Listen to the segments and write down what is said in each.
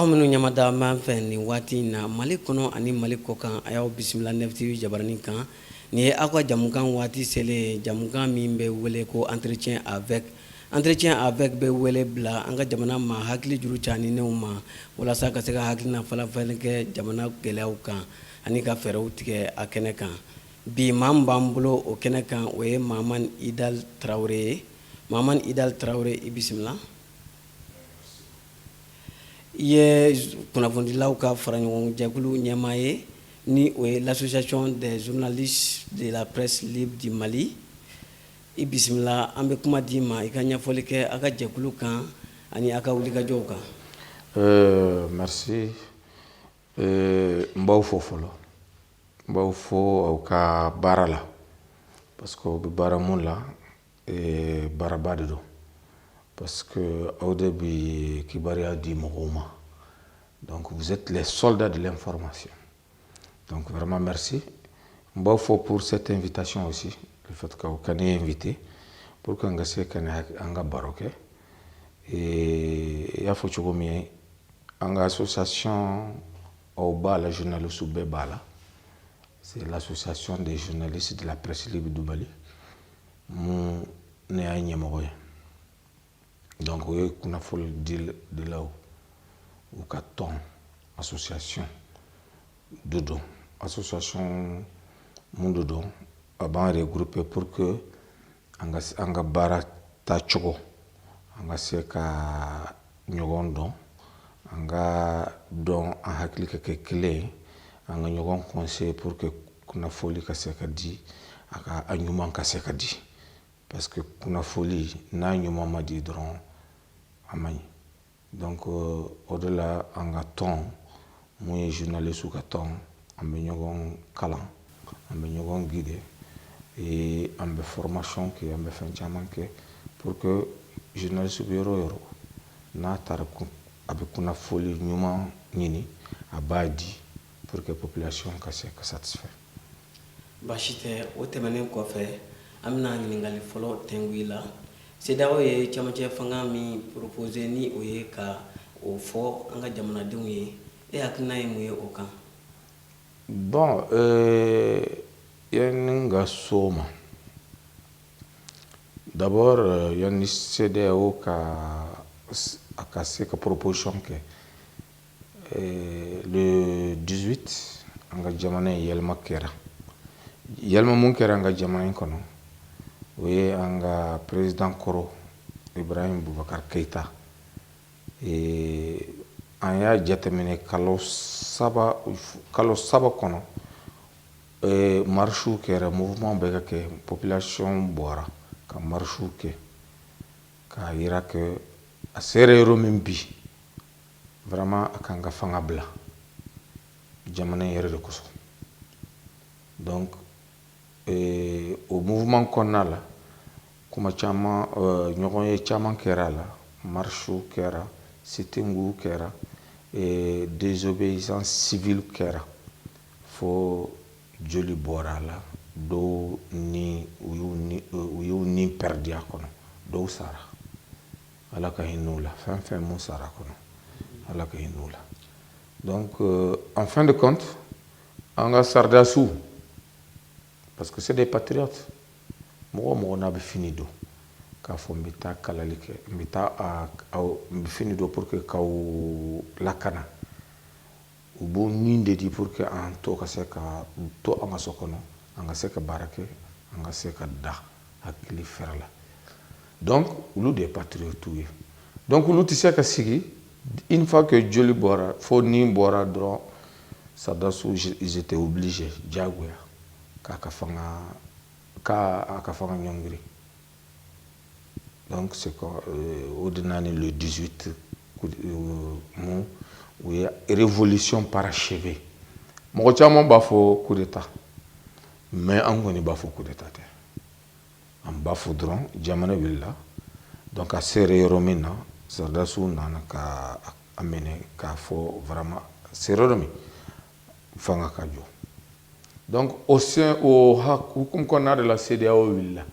Aw minnu ɲamada b'an fɛ nin waati in na Mali kɔnɔ ani Mali kɔkan, a y'aw bisimila Nef TV jabaranin kan. Nin ye aw ka jamukan waati selen ye, jamukan min bɛ wele ko entretien avec. Entretien avec bɛ wele bila an ka jamana ma hakili juru caninenw ma, walasa ka se ka hakilina falafalen kɛ jamana gɛlɛyaw kan ani ka fɛɛrɛw tigɛ a kɛnɛ kan. Bi, maa min b'an bolo o kɛnɛ kan, o ye Mahamani Idal Tarawele ye. Mahamani Idal Tarawele, i bisimila. I ye kunnafonidilaw ka faraɲɔgɔn jɛkulu ɲɛmaa ye, ni o ye l'Association des journalistes de la presse libre du Mali. I bisimila, an bɛ kuma d'i ma, i ka ɲɛfɔli kɛ aw ka jɛkulu kan ani aw ka wulikajɔw kan. Merci. N b'aw fo fɔlɔ, n b'aw fo aw ka baara la, parce que aw bɛ baara mun la, baaraba de don, parce que aw de bɛ kibaruya di mɔgɔw ma. Donc vous êtes les soldats de l'information. Donc vraiment merci. N b'aw fo pour cette invitation aussi, le fait k'aw ka ne invité pour que n ka se ka an ka baro kɛ. I y'a fɔ cogo min, an ka association, aw b'a la, journalistes bɛɛ b'a la. C'est l'Association des journalistes de la presse libre du Mali mun ne y'a ɲɛmɔgɔ ye. Donc o ye kunnafoni dilaw u ka tɔn, association de don. Association mun de don, a b'an regrouper pour que an ka baara taacogo, an ka se ka ɲɔgɔn dɔn, an ka dɔn, an hakili ka kɛ kelen ye, an ka ɲɔgɔn conseiller pour que kunnafoli ka se ka di, a ka a ɲuman ka se ka di, parce que kunnafoli n'a ɲuman ma di dɔrɔn, a man ɲi. Donc o de la, an ka tɔn mun ye journaliste ka tɔn, an bɛ ɲɔgɔn kalan, an bɛ ɲɔgɔn guider et an bɛ formation kɛ, an bɛ fɛn caman kɛ pour que journaliste bɛ yɔrɔ o yɔrɔ n'a taara, a bɛ kunnafoli ɲuman ɲini, a b'a di pour que population ka se ka satisfait. Baasi tɛ. O tɛmɛnen kɔfɛ, an bɛna ɲininkali fɔlɔ tɛnku i la. CEDEAO ye cɛmancɛ fanga min proposé, ni o ye ka o fɔ an ka jamanadenw ye, e hakilina ye mun ye o kan? Bon, yanni n ka s'o ma, d'abord yanni CEDEAO ka a ka se ka proposition kɛ, le 18, an ka jamana in yɛlɛma kɛra. Yɛlɛma mun kɛra an ka jamana in kɔnɔ, o ye an ka président kɔrɔ Ibrahim Boubacar Keïta. An y'a jateminɛ kalo 3 kɔnɔ, marche kɛra, mouvement bɛ ka kɛ, population bɔra ka marche kɛ k'a yira que a sera yɔrɔ min bi, vraiment a kan ka fanga bila jamana in yɛrɛ de kosɔn. Donc o mouvement kɔnɔna la, kuma caman, ɲɔgɔn ye caman kɛra a la, marche kɛra, sit-in kɛra, désobéissance civile kɛra, fo joli bɔra a la, dɔw ni u y'u ni perdu a kɔnɔ, dɔw sara. Ala ka hinɛ u la. Fɛn fɛn mun sara a kɔnɔ, Ala ka hinɛ u la. Donc en fin de compte, an ka sardasiw, parce que c'est des patriotes, mɔgɔ o mɔgɔ n'a bɛ fini don k'a fɔ n bɛ taa kalali kɛ, n bɛ taa, n bɛ fini don pour que k'aw lakana, u b'o nin de di pour que an tɔ ka se ka to an ka so kɔnɔ, an ka se ka baara kɛ, an ka se ka da hakili fɛrɛ la. Donc olu de ye patriotes ye. Donc olu tɛ se ka sigi. Une fois que joli bɔra, fo ni bɔra dɔrɔn, sardasiw, ils étaient obligés, diyagoya, k'a ka fanga ɲɔngiri. Donc c'est o de nana le 18 mun u ye révolution parachevée. Mɔgɔ caman b'a fɔ coup d'état, mais an kɔni b'a fɔ coup d'état tɛ. An b'a fɔ dɔrɔn jamana wulila. Donc a sera yɔrɔ min na, sardasiw nana ka a minɛ k'a fɔ vraiment a sera yɔrɔ min, fanga ka jɔ. Donc o sen o hukumu kɔnɔna de la, CEDEAO wulila.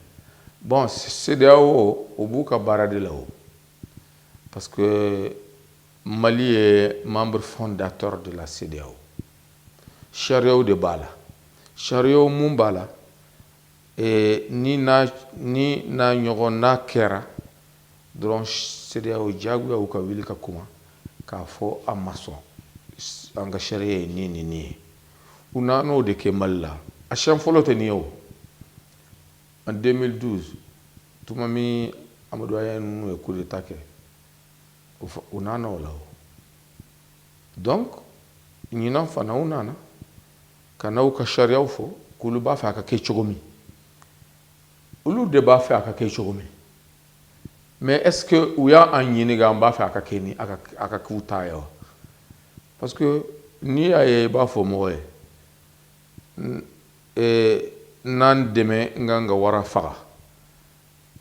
Bon, CEDEAO, o b'u ka baara de la o, parce que Mali ye membre fondateur de la CEDEAO. Sariyaw de b'a la, sariyaw mun b'a la, ni n'a ɲɔgɔn n'a kɛra dɔrɔn, CEDEAO diyagoya u ka wuli ka kuma k'a fɔ an ma sɔn, an ka sariya ye nin ni nin ye. U nan'o de kɛ Mali la. A siɲɛ fɔlɔ tɛ nin ye o. En 2012, tuma min Amadou Haya ninnu ye coup d'état kɛ, u nana o la o. Donc ɲinan fana, u nana ka n'aw ka sariyaw fɔ k'olu b'a fɛ a ka kɛ cogo min, olu de b'a fɛ a ka kɛ cogo min. Mais est ce que u y'an ɲininka an b'a fɛ a ka kɛ ni a ka k'u ta ye wa? Parce que n'i y'a ye i b'a fɔ mɔgɔ ye n'an dɛmɛ n kan ka wara faga,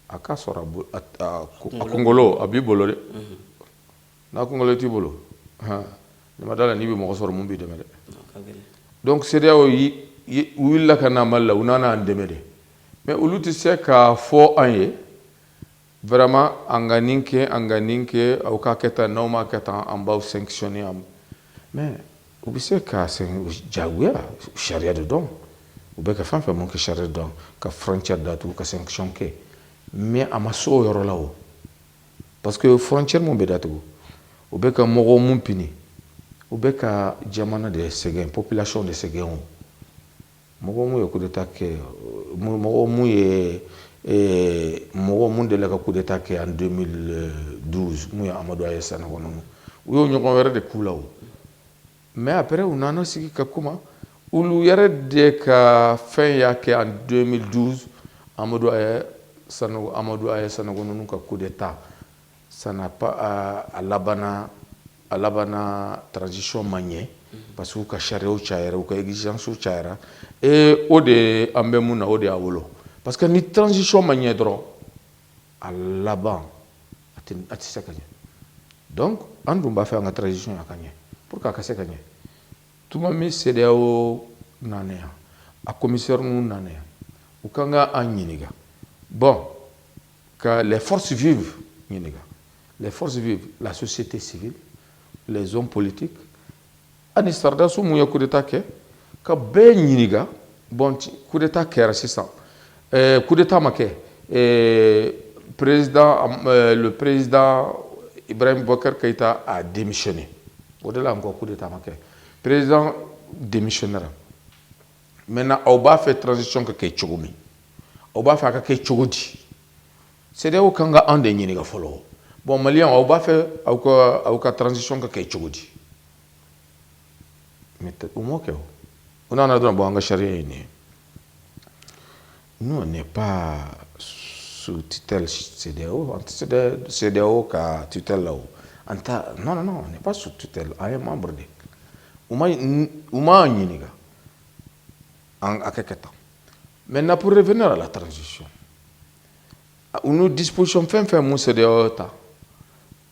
a k'a sɔrɔ a kunkolo a b'i bolo dɛ. N'a kunkolo t'i bolo, ne ma da la n'i bɛ mɔgɔ sɔrɔ mun b'i dɛmɛ dɛ. Donc CEDEAO u wulila ka na Mali la, u nana an dɛmɛ de, mais olu tɛ se k'a fɔ an ye vraiment an ka nin kɛ, an ka nin kɛ, aw ka kɛ tan, n'aw ma kɛ tan, an b'aw sanctionner. Mais u bɛ se ka jagoya sariya de dɔn, u bɛ ka fɛn fɛn mun kɛ sariya dɔn, ka frontière datugu, ka sanction kɛ. Mais a ma se o yɔrɔ la o, parce que frontière mun bɛ datugu, u bɛ ka mɔgɔw mun pini, u bɛ ka jamana de sɛgɛn, population de sɛgɛn o. Mɔgɔ mun ye coup d'état kɛ, mɔgɔ mun ye, mɔgɔ mun delila ka coup d'état kɛ en 2012, mun ye Amadou Haya Sanogo ninnu, u y'o ɲɔgɔn wɛrɛ de k'u la o. Mais après, u nana sigi ka kuma, olu yɛrɛ de ka fɛn y'a kɛ en 2012, Amadou Haya Sanogo, Amadou Haya Sanogo ninnu ka coup d'état, ça n'a pas, a labanna transition ma ɲɛ, parce que u ka sariyaw cayara, u ka exigence cayara. Et o de an bɛ mun na, o de y'a wolo, parce que ni transition ma ɲɛ dɔrɔn, a laban a tɛ se ka ɲɛ. Donc an dun b'a fɛ an ka transition a ka ɲɛ. Pour que a ka se ka ɲɛ, tuma min CEDEAO nana yan, a commissaire ninnu nana yan, u kan ka an ɲininka, bon, ka les forces vives ɲininka, les forces vives, la société civile, les hommes politiques ani sardasiw mun ye coup d'état kɛ, ka bɛɛ ɲininka. Bon, coup d'état kɛra sisan, coup d'état ma kɛ, président, le président Ibrahim Boubacar Keïta a démissionné. O de la n ko coup d'état ma kɛ, président démissionnera. Maintenant, aw b'a fɛ transition ka kɛ cogo min, aw b'a fɛ a ka kɛ cogo di? CEDEAO kan ka an de ɲininka fɔlɔ. Bon, maliyɛnw, aw b'a fɛ aw ka transition ka kɛ cogo di? Mais u m'o kɛ o. U nana dɔrɔn, bon, an ka sariya ye nin ye. Nous, on n'est pas sous tutelle CEDEAO, an tɛ CEDEAO ka tutelle la o. An ta, non, non, non, on n'est pas sous tutelle, an ye membre de. U ma ɲininka an a kɛ kɛ tan. Maintenant, pour revenir à la transition, u n'u disposition fɛn fɛn mun CEDEAO ta,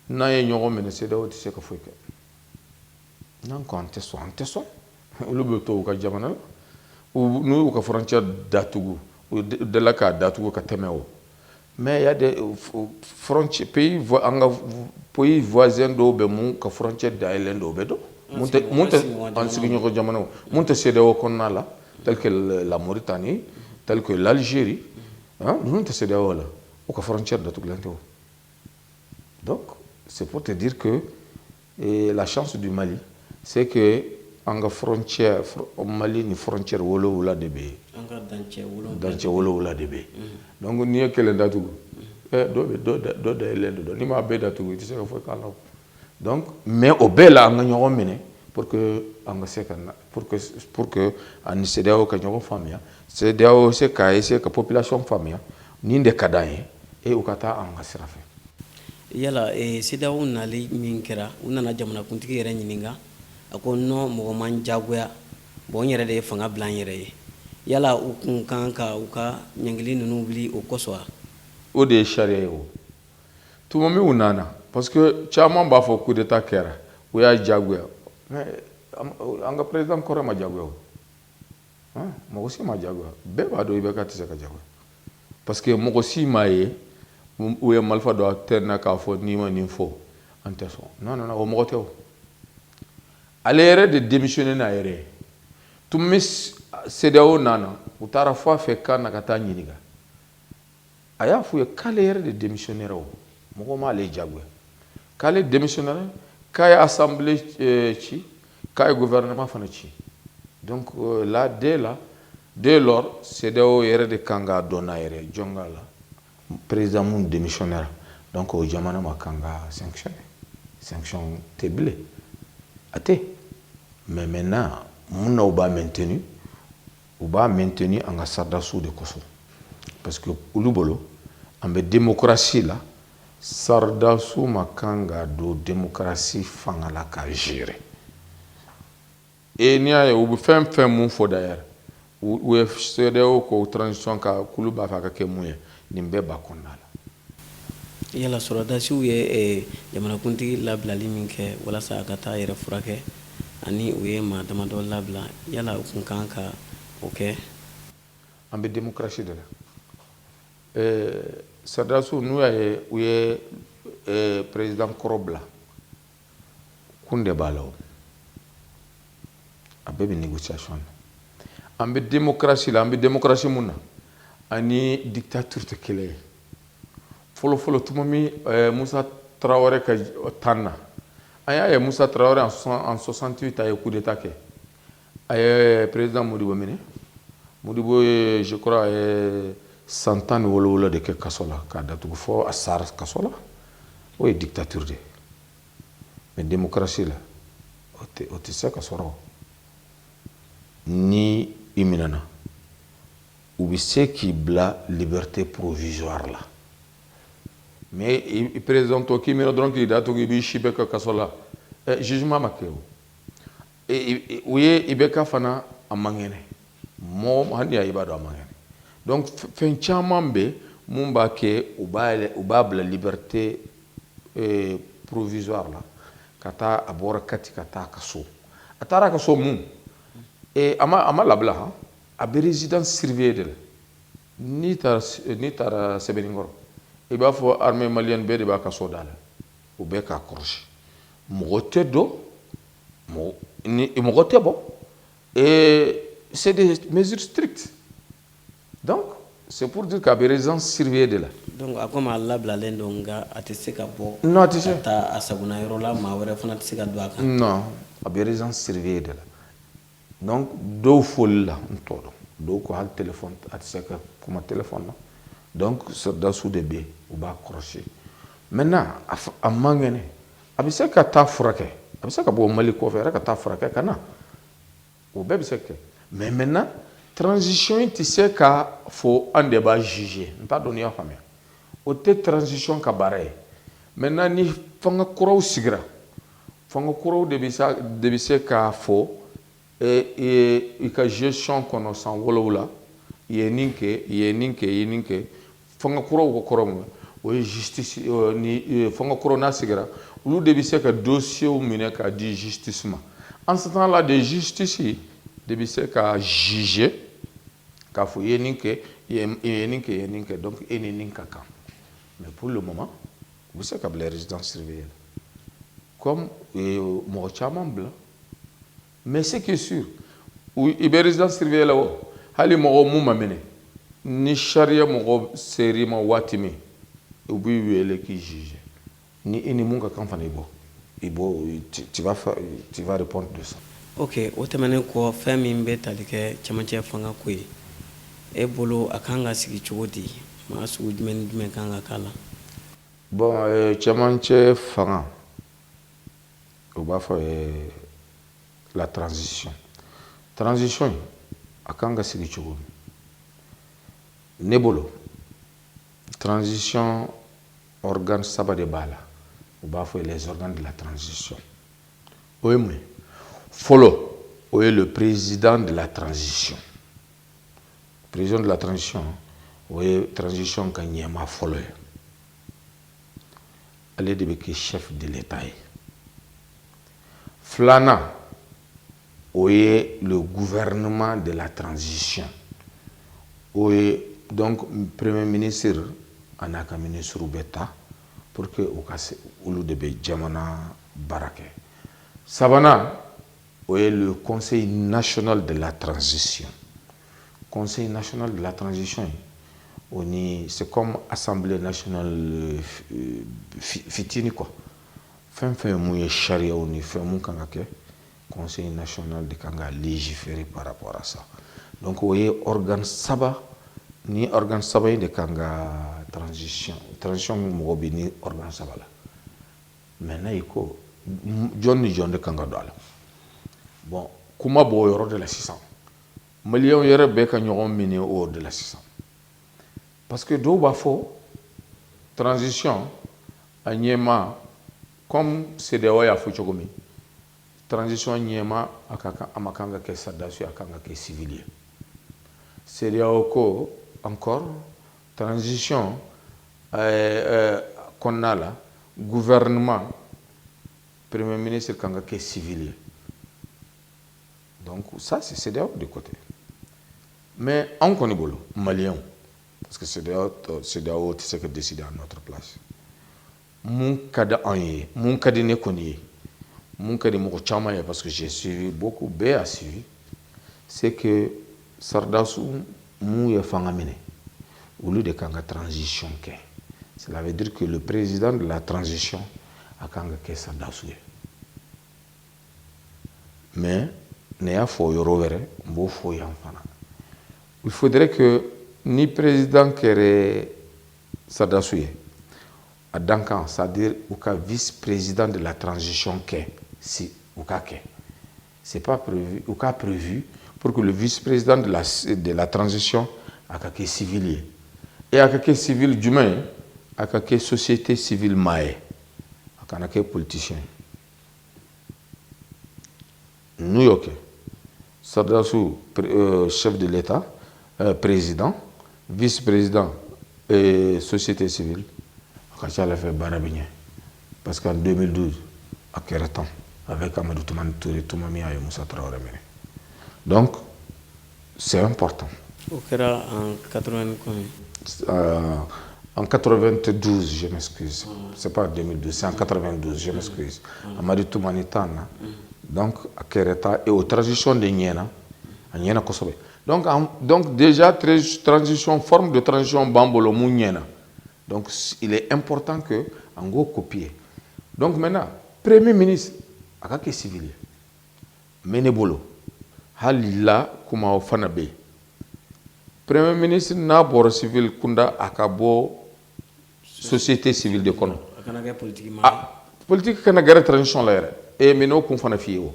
n'an ye ɲɔgɔn minɛ, CEDEAO tɛ se ka foyi kɛ. N'an ko an tɛ sɔn, an tɛ sɔn. Olu bɛ to u ka jamana la, n'u y'u ka frontière datugu, u delila k'a datugu ka tɛmɛ o. Mais il y a des frontières, pays, an ka pays voisin dɔw bɛ mun ka frontière dayɛlɛn dɔw bɛ dɔn mun tɛ an sigiɲɔgɔn jamanaw mun tɛ CEDEAO kɔnɔna la, tel que la Mauritanie, tel que l'Algérie, hein, ninnu tɛ CEDEAO la, u ka frontière datugulen tɛ o. Donc c'est pour te dire que, et la chance du Mali, c'est que an ka frontière, Mali ni frontière 7 de bɛ yen. An ka dancɛ 7. Dancɛ 7 de bɛ yen. Donc n'i ye kelen datugu, dɔ bɛ dɔ dayɛlɛn don, n'i m'a bɛɛ datugu, i tɛ se ka foyi k'a la o. Donc mais o bɛɛ la, an ka ɲɔgɔn minɛ pour que an ka se ka na, pour que ani CEDEAO ka ɲɔgɔn faamuya, CEDEAO se ka essayer ka population faamuya nin de ka d'an ye et u ka taa an ka sira fɛ. Yala CEDEAO nali min kɛra, u nana jamanakuntigi yɛrɛ ɲininka, a ko non, mɔgɔ man jagoya, bon, n yɛrɛ de ye fanga bila n yɛrɛ ye. Yala u kun kan ka u ka ɲangili ninnu wuli o kosɔn wa? O de ye sariya ye o. Tuma min u nana, parce que caman b'a fɔ coup d'état kɛra, u y'a jagoya, mais an ka président kɔrɔ ma jagoya o, mɔgɔ si ma jagoya. Bɛɛ b'a dɔn IBK tɛ se ka jagoya, parce que mɔgɔ si m'a ye u ye marifa don a tɛn na k'a fɔ n'i ma nin fɔ. An tɛ sɔn. Non, non, non, o mɔgɔ tɛ o. Ale yɛrɛ de démissionné n'a yɛrɛ ye. Tun bɛ CEDEAO nana, u taara fɔ a fɛ kan na ka taa ɲininka. A y'a f'u ye k'ale yɛrɛ de démissionnaire o, mɔgɔ m'ale diyagoya, k'ale démissionnaire, k'a ye assemblée ci, k'a ye gouvernement fana ci. Donc là, dès lors, CEDEAO yɛrɛ de kan k'a dɔn n'a yɛrɛ jɔn k'a la président mun démissionnaire. Donc o jamana ma kan ka sanctionner, sanction tɛ bilen, a tɛ. Mais maintenant, mun na u b'a maintenu? U b'a maintenu an ka sardasiw de kosɔn, parce que olu bolo, an bɛ démocratie la, sardasiw ma kan ka don démocratie fanga la ka gérer. Et n'i y'a ye, u bɛ fɛn fɛn mun fɔ d'ailleurs, u ye CEDEAO ko transition ka k'olu b'a fɛ a ka kɛ mun ye, nin bɛɛ b'a kɔnɔna la. Yala sɔrɔdasiw ye jamanakuntigi labilali min kɛ walasa a ka taa yɛrɛ furakɛ, ani u ye maa damadɔ labila, yala u kun kan ka o kɛ? An bɛ démocratie de la. Sɔrɔdasiw, n'u y'a ye u ye président kɔrɔ bila, kun de b'a la. O a bɛɛ bɛ négociation na. An bɛ démocratie la. An bɛ démocratie mun na, ani dictature tɛ kelen ye. Fɔlɔ fɔlɔ, tuma min Musa Tarawele ka tan na, an y'a ye Musa Tarawele en 68, a ye coup d'état kɛ, a ye président Modibo minɛ. Modibo ye, je crois, a ye san 17 de kɛ kaso la k'a datugu fɔ a sara kaso la. O ye dictature de ye. Mais démocratie la, o tɛ se ka sɔrɔ. Ni i minɛna, u bɛ se k'i bila liberté provisoire la. Mais i président tɔ k'i minɛ dɔrɔn k'i datugu, i b'i si bɛɛ kɛ kaso la, jugement ma kɛ. O u ye IBK fana, a man kɛnɛ. Mɔgɔ hali i b'a dɔn a man kɛnɛ. Donc fɛn caman bɛ mun b'a kɛ, u b'a bila liberté provisoire la ka taa. A bɔra Kati ka taa a ka so. A taara a ka so mun, a ma labila han, a bɛ résidence surveillée de la. N'i taara Sɛbɛnnikɔrɔ, i b'a fɔ armée malienne bɛɛ de b'a ka so da la, u bɛɛ k'a kɔlɔsi, mɔgɔ tɛ don, mɔgɔ ni mɔgɔ tɛ bɔ, et c'est des mesures strictes. Donc c'est pour dire k'a bɛ résidence surveillée de la. Donc a komi a labilalen don, nka a tɛ se ka bɔ. Non, a tɛ se. Ka taa a sagona yɔrɔ la, maa wɛrɛ fana tɛ se ka don a kan. Non, a bɛ résidence surveillée de la. Donc dɔw foli la, n t'o dɔn, dɔw ko hali téléphone, a tɛ se ka kuma téléphone na. Donc sɔrɔdasiw de bɛ yen, u b'a kɔlɔsi. Maintenant, a man kɛnɛ, a bɛ se ka taa furakɛ, a bɛ se ka bɔ Mali kɔfɛ yɛrɛ ka taa furakɛ ka na, o bɛɛ bɛ se ka kɛ. Mais maintenant, transition in tɛ se ka fɔ an de b'a juger. N t'a dɔn n'i y'a faamuya. O tɛ transition ka baara ye. Maintenant, ni fanga kuraw sigira, fanga kuraw de bɛ se k'a fɔ i ka gestion kɔnɔ san 7, i ye nin kɛ, i ye nin kɛ, i ye nin kɛ. Fanga kuraw ko kɔrɔ mun? O ye justice ni fanga kuraw n'a sigira, olu de bɛ se ka dossier minɛ k'a di justice ma. En ce temps là de justice de bɛ se ka juger k'a fɔ i ye nin kɛ, i ye nin kɛ, i ye nin kɛ, donc e ni nin ka kan. Mais pour le moment, u bɛ se ka bila résidence surveillée la comme mɔgɔ caman bila. Mais ce qui est sûr, i bɛ résidence surveillée la, o hali mɔgɔ mun ma minɛ, ni sariya mɔgɔ ser'i ma waati min, u b'i wele k'i juger. Ni i ni mun ka kan fana, i bɔ, tu vas répondre de ça. Ok, o tɛmɛnen kɔ, fɛn min bɛ tali kɛ cɛmancɛ fanga ko ye, e bolo, a kan ka sigi cogo di? Maa sugu jumɛn ni jumɛn kan ka k'a la? Bon, cɛmancɛ fanga, u b'a fɔ la transition. Transition in, a kan ka sigi cogo min, ne bolo, transition organe saba de b'a la. U b'a fɔ les organes de la transition. O ye mun ye? Fɔlɔ, o ye le président de la transition. Président de la transition, o ye transition ka ɲɛmaa fɔlɔ ye. Ale de bɛ kɛ chef de l'État ye. Filanan, o ye le gouvernement de la transition. O ye donc premier ministre a n'a ka ministre bɛ ta. Pour que u ka se, olu de bɛ jamana baara kɛ. Sabanan, o ye le Conseil national de la transition. Conseil national de la transition, o ni c'est comme Assemblée nationale fitini quoi. Fɛn fɛn mun ye sariyaw ni fɛn mun kan ka kɛ, Conseil national de kan ka légiférer par rapport à ça. Donc o ye organe saba ni organe saba in de kan ka transition mɔgɔ bɛ ni organe saba la. Maintenant, i ko jɔn ni jɔn de kan ka don a la? Bon, kuma b'o yɔrɔ de la sisan. Maliyɛnw yɛrɛ bɛɛ ka ɲɔgɔn minɛ o de la sisan, parce que dɔw b'a fɔ transition a ɲɛma, comme CEDEAO y'a fɔ cogo min, transition ɲɛma a ka kan, a ma kan ka kɛ sɔrɔdasi, a kan ka kɛ civil ye. CEDEAO ko encore transition kɔnɔna la, gouvernement, premier ministre kan ka kɛ civil ye. Donc ça, c'est CEDEAO de côté. Mais anw kɔni bolo, maliyɛnw, parce que CEDEAO tɛ se ka décider à notre place, mun ka di an ye, mun ka di ne kɔni ye, mun ka di mɔgɔ caman ye, parce que j'ai suivi beaucoup, bɛɛ y'a suivi, c'est que sɔrɔdasiw mun ye fanga minɛ, olu de kan ka transition kɛ. Cela veut dire que le président de la transition a kan ka kɛ sɔrɔdasiw ye. Mais ne y'a fɔ yɔrɔ wɛrɛ, n b'o fɔ yan fana, il faudrait que ni président kɛra sɔrɔdasiw ye, a dankan, c'est-à-dire u ka vice-président de la transition kɛ, si u ka kɛ, c'est pas prévu, u ka prévu pour que le vice-président de la transition a ka kɛ civil ye. Et a ka kɛ civil jumɛn ye? A ka kɛ société civile maa ye, a kana kɛ politicien. N'u y'o kɛ, sɔrɔdasiw chef de l'État, président, vice-président et société civile, a ka ca ala fɛ baara bɛ ɲɛ. Parce qu'en 2012 a kɛra tan avec Amadou Toumani Touré, tuma min a ye Moussa Traoré minɛ. Donc c'est important. O kɛra en 80 combien? En 92, je m'excuse. C'est pas 2012, c'est en 92, je m'excuse. Amadou Toumani tan na. Donc a kɛra tan et o transition de ɲɛna, a ɲɛna kosɛbɛ. Donc déjà transition, forme de transition b'an bolo mun ɲɛna. Donc il est important que an k'o copier. Donc maintenant, premier ministre a ka kɛ civil ye. Mais ne bolo, hali la kuma o fana bɛ yen. Premier ministre n'a bɔra civil kunda, a ka bɔ société civile de kɔnɔ. A kana kɛ politique ma. Ah, politique kana gɛrɛ transition la yɛrɛ. E mais n'o kun fana f'i ye o.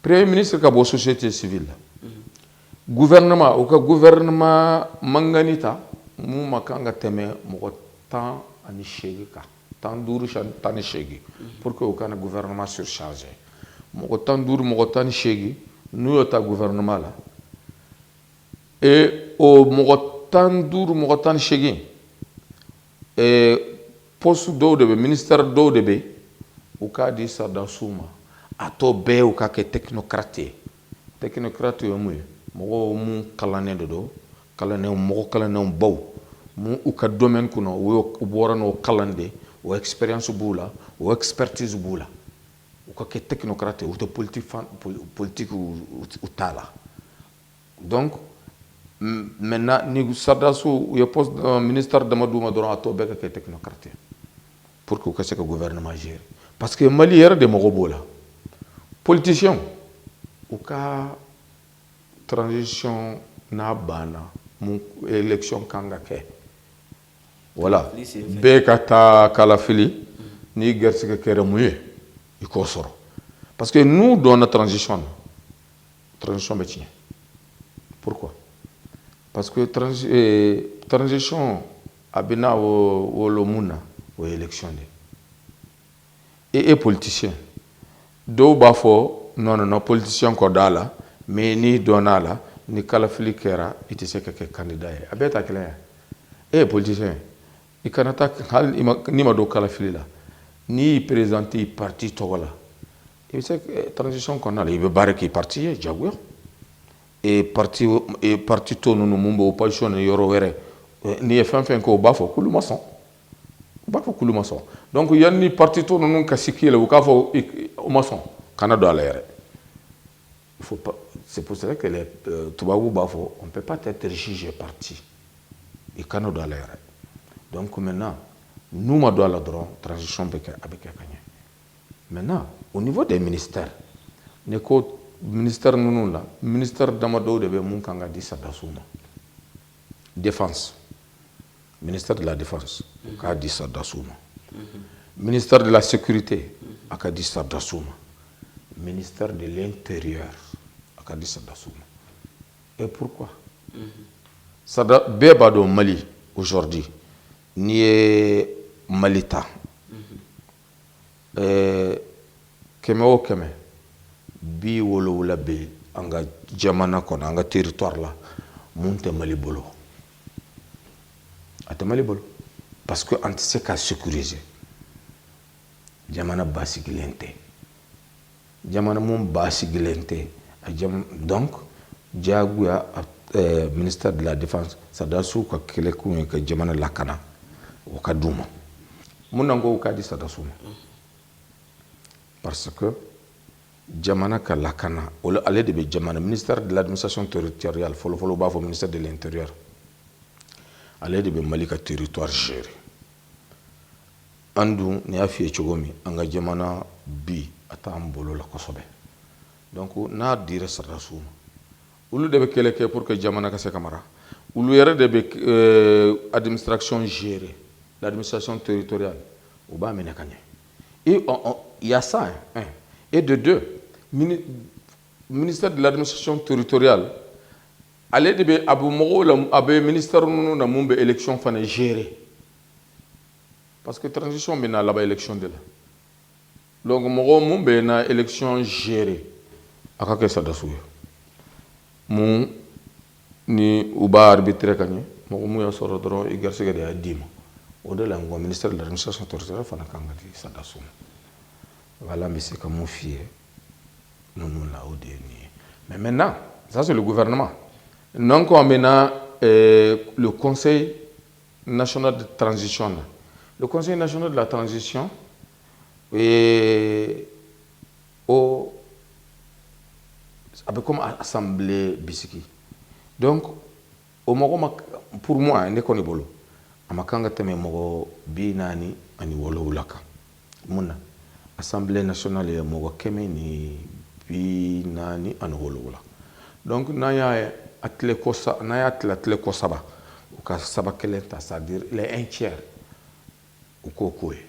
Premier ministre ka bɔ société civile la. Gouvernement, u ka gouvernement mangani ta mun ma kan ka tɛmɛ mɔgɔ 18 kan, 15, 18, pour que u kana gouvernement surchargé. Mɔgɔ 15, mɔgɔ 18, n'u y'o ta gouvernement la, et o mɔgɔ 15, mɔgɔ 18, poste dɔw de bɛ, ministère dɔw de bɛ, u k'a di sɔrɔdasiw ma. A tɔ bɛɛ, u ka kɛ technocrate ye. Technocrate ye mun ye? Mɔgɔw mun kalannen de don, kalannenw, mɔgɔ kalannenw baw mun u ka domaine kɔnɔ, u bɔra n'o kalan de, o expérience b'u la, o expertise b'u la. U ka kɛ technocrate, u tɛ politique fan politique, u t'a la. Donc maintenant, ni sɔrɔdasiw u ye poste ministère dama d'u ma dɔrɔn, a tɔ bɛɛ ka kɛ technocrate ye pour que u ka se ka gouvernement gérer, parce que Mali yɛrɛ de mago b'o la. Politicien, u ka transition n'a banna, mun élection kan ka kɛ, voilà, bɛɛ ka taa kalafili, n'i garisɛgɛ kɛra mun ye, i k'o sɔrɔ. Parce que n'u donna transition na, transition bɛ tiɲɛ. Pourquoi? Parce que transition a bɛ n'a wolo mun na, o ye élection de ye. E politicien dɔw b'a fɔ non, non, non, politicien kɔ da la, mais n'i donna a la, ni kalafili kɛra, i tɛ se ka kɛ candidat ye. A bɛɛ ta kelen ye. E ye politicien ye, i kana taa hali n'i ma don kalafili la, n'i y'i présenté parti tɔgɔ la, i bɛ se transition kɔnɔna la, i bɛ baara kɛ parti ye jagoya. Et parti tɔ ninnu mun bɛ opposition ni yɔrɔ wɛrɛ, n'i ye fɛn fɛn kɛ, o b'a fɔ k'olu ma sɔn. U b'a fɔ k'olu ma sɔn. Donc yanni parti tɔ ninnu ka si la, u k'a fɔ u ma sɔn, kana don a la yɛrɛ. Il faut pas. C'est pour cela que les tubabu b'a fɔ: on peut pas être juge et partie. I kana don a la yɛrɛ. Donc maintenant, n'u ma don a la dɔrɔn, transition bɛ kɛ, a bɛ kɛ ka ɲɛ. Maintenant, au niveau des ministères, ne ko ministère ninnu la, ministère damadɔw de bɛ mun kan ka di sɔrɔdasiw ma. Défense, ministère de la Défense, o k'a di sɔrɔdasiw ma. Ministère de la Sécurité, a ka di sɔrɔdasiw ma. Ministère de l'Intérieur, a ka di sɔrɔdasiw ma. Et pourquoi? Sada bɛɛ b'a dɔn, Mali aujourd'hui, n'i ye Mali ta, 100 o 100, 70 bɛ an ka jamana kɔnɔ, an ka territoire la, mun tɛ Mali bolo. A tɛ Mali bolo parce que an tɛ se ka sécuriser. Jamana basigilen tɛ, jamana mun basigilen tɛ a jam. Donc diyagoya, ministère de la Défense, sɔrɔdasiw ka kɛlɛkun ye ka jamana lakana, o ka d'u ma. Mun na ko k'a di sɔrɔdasiw ma? Parce que jamana ka lakana, ale de bɛ jamana. Ministère de l'Administration territoriale, fɔlɔfɔlɔ u b'a fɔ ministère de l'Intérieur, ale de bɛ Mali ka territoire gérer. An dun, nin y'a f'i ye cogo min, an ka jamana bi, a t'an bolo la kosɛbɛ. Donc n'a dira sɔrɔdasiw ma, olu de bɛ kɛlɛ kɛ pour que jamana ka se ka mara. Olu yɛrɛ de bɛ administration gérer, l'administration territoriale, u b'a minɛ ka ɲɛ. Et il y a ça, hein, un. Et de deux, ministère de l'Administration territoriale, ale de bɛ, a bɛ mɔgɔw la, a bɛ ministère ninnu na mun bɛ élection fana gérer, parce que transition bɛ na laban élection de la. Donc mɔgɔ mun bɛ na élection gérer, a ka kɛ sɔrɔdasiw ye, mun ni u b'a arbitrer ka ɲɛ. Mɔgɔ mun y'a sɔrɔ dɔrɔn, i garisɛgɛ de y'a d'i ma. O de la n ko ministère de l'Administration territoriale fana kan ka di sɔrɔdasiw ma. Voilà, n bɛ se ka mun f'i ye ninnu la, o de ye nin ye. Mais maintenant, ça, c'est le gouvernement. Donc on maintenant le Conseil national de transition là. Le Conseil national de la transition et o a bɛ comme assemblée bisiki. Donc o mɔgɔ ma, pour moi, ne kɔni bolo, a ma kan ka tɛmɛ mɔgɔ 47 kan. Mun na? Assemblée nationale ye mɔgɔ 147. Donc n'an y'a ye a tile ko sa, n'an y'a tila tile ko saba, u ka saba kelen ta, c'est à dire les un tiers, u k'o k'o ye,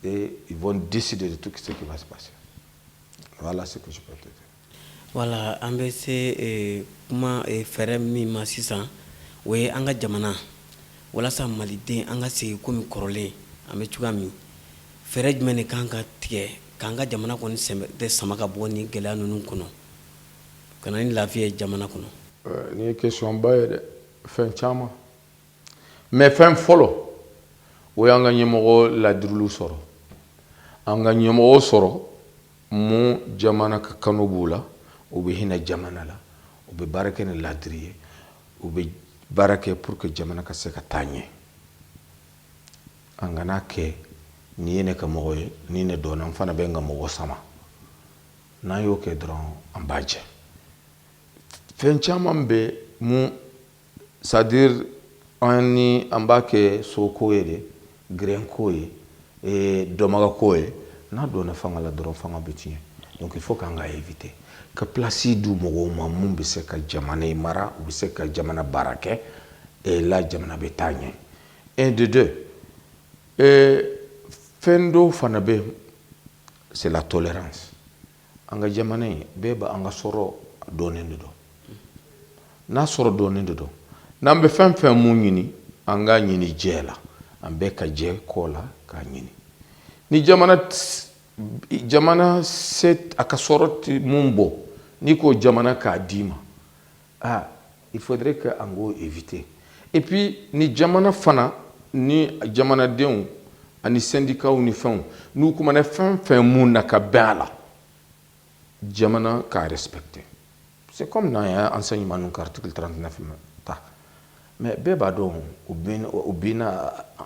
et ils vont décider de tout ce qui va se passer. Voilà ce que je peux te dire. Wala, an bɛ se kuma fɛɛrɛ min ma sisan, o ye an ka jamana, walasa maliden an ka segin komi kɔrɔlen an bɛ cogoya min. Fɛɛrɛ jumɛn de kan ka tigɛ k'an ka jamana kɔni tɛ sama ka bɔ ni gɛlɛya ninnu kɔnɔ, ka na ni lafiya ye jamana kɔnɔ? Nin ye question ba ye dɛ. Fɛn caman, mais fɛn fɔlɔ, o y'an ka ɲɛmɔgɔ ladirilu sɔrɔ, an ka ɲɛmɔgɔ sɔrɔ mun jamana ka kanu b'u la, u bɛ hinɛ jamana la, u bɛ baara kɛ ni ladiri ye, u bɛ baara kɛ pour que jamana ka se ka taa ɲɛ. An kana kɛ nin ye ne ka mɔgɔ ye, ni ne dɔnna, n fana bɛ n ka mɔgɔ sama. N'an y'o kɛ dɔrɔn, an b'a jɛ. Fɛn caman bɛ mun, c'est à dire an ni an b'a kɛ soko ye de, gɛrɛnko ye, dɔnbagako ye. N'a donna fanga la dɔrɔn, fanga bɛ tiɲɛ. Donc il faut k'an ka éviter ka place di mɔgɔw ma mun bɛ se ka jamana in mara, u bɛ se ka jamana baara kɛ, et la jamana bɛ taa ɲɛ. Un de deux, fɛn dɔw fana bɛ, c'est la tolérance. An ka jamana in bɛɛ b'an ka sɔrɔ dɔɔnin de dɔn. N'a sɔrɔ dɔɔnin de dɔn, n'an bɛ fɛn fɛn mun ɲini, an k'a ɲini jɛ la, an bɛɛ ka jɛ kɔ la k'a ɲini. Ni jamana se a ka sɔrɔ tɛ mun bɔ, n'i ko jamana k'a d'i ma, ah, il faudrait que an k'o éviter. Et puis ni jamana fana ni jamanadenw ani syndicats ni fɛnw, n'u kumana fɛn fɛn mun na ka bɛn a la, jamana k'a respecter. C'est comme n'an ye enseignement ninnu ka article 39 ta. Mais bɛɛ b'a dɔn,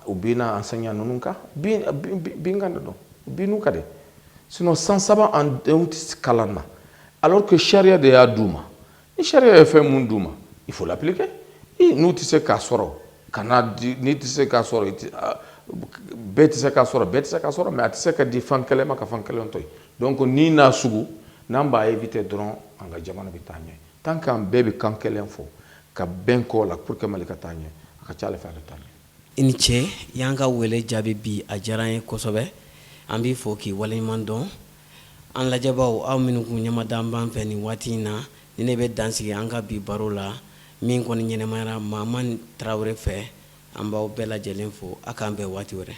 u binna enseignant ninnu kan, binkan de don, u binn'u kan de. Sinon san 3 an denw tɛ kalan na, alors que sariya de y'a d'u ma. Ni sariya ye fɛn mun d'u ma, il faut l'appliquer. N'u tɛ se k'a sɔrɔ, kana di. N'i tɛ se k'a sɔrɔ, bɛɛ tɛ se k'a sɔrɔ, bɛɛ tɛ se k'a sɔrɔ. Mais a tɛ se ka di fan kelen ma ka fan kelen to yen. Donc ni n'a sugu n'an b'a éviter dɔrɔn, an ka jamana bɛ taa ɲɛ. Tant qu'an bɛɛ bɛ kan kelen fɔ ka bɛn kɔ la pour que Mali ka taa ɲɛ, a ka ca ala fɛ, a bɛ taa ɲɛ. I ni ce, y'an ka wele jaabi bi, a diyara an ye kosɛbɛ. An b'i fo k'i waleɲuman dɔn. An lajɛbaw, aw minnu kun ɲɛmadan b'an fɛ nin waati in na, ni ne bɛ dan sigi an ka bi baro la min kɔni ɲɛnɛmayara Mahamani Tarawele fɛ. An b'aw bɛɛ lajɛlen fo, a k'an bɛn waati wɛrɛ.